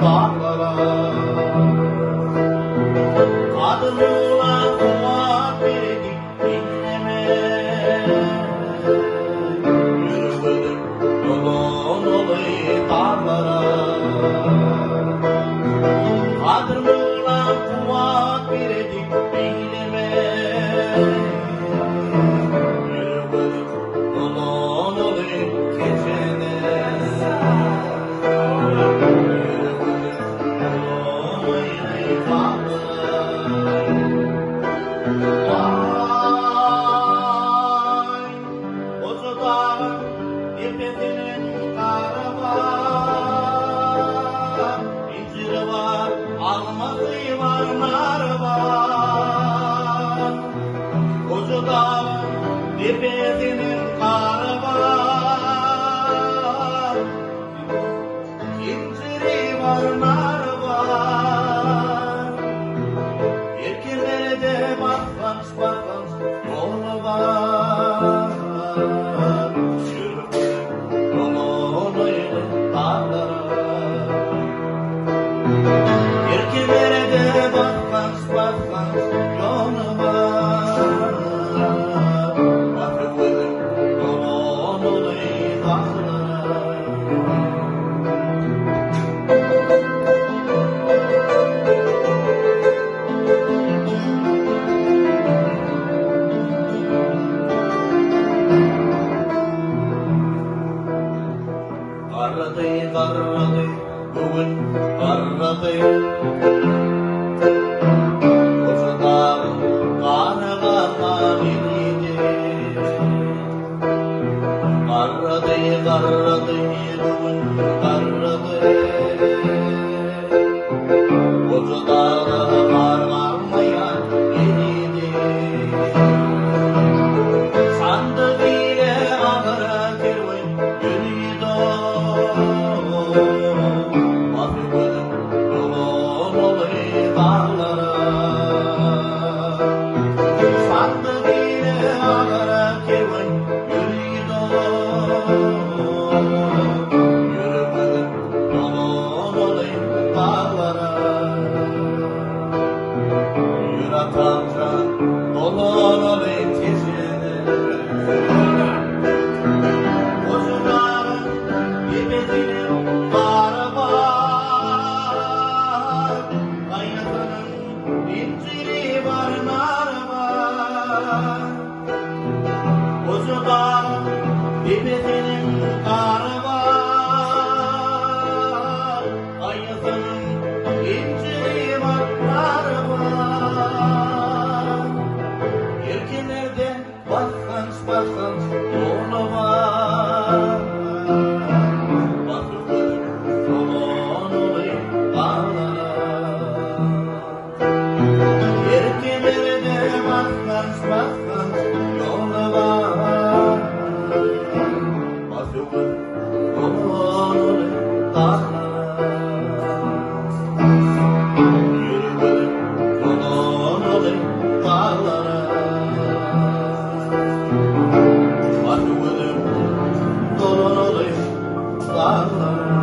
daglara. Kadyr Möwla kuwwat berdi diňleme. Ýürek dolan oly daglara. Kadyr Möwla kuwwat berdi diňleme. Ýürek dolan oly keçene. Ýürek dolan oly daglara. Waý, goja dagyň depesiniň gary bar, injiri bar, almasy bar, nary bar. Goja dagyň depesiniň gary bar, injiri bar, nary bar. Erkinlerde basganç-basganç ýoly bar. Ýürek dolan daglara. Erkinlerde basganç-basganç ýoly bar. Batyp dolan daglara. Garrady, garrady, bu gün garrady. Goja dagyň gany galman eridi. Garrady, garrady, bu gün garrady. Goja dagda gar galmaýan eridi. Sandyk ile agyr kerwen ýöridi. Batyp dolan oly daglara. Sandyk ile agyr kerwen ýöridi. Ýürek dolan oly daglara. Ýür atamjan dolan oly Tejene. Goja dagyň depesiniň gary bar. Gaýasynyň injiri bar, nary bar. Goja dagyň depesiniň gary bar. Gaýasynyň injiri bar, nary bar. Erkinlerde basganç-basganç ýoly bar. Batyp dolan oly daglara. Erkinlerde basganç-basganç ýoly bar. Batyp dolan oly daglara. Ýürek dolan oly daglara. Batyp dolan oly daglara.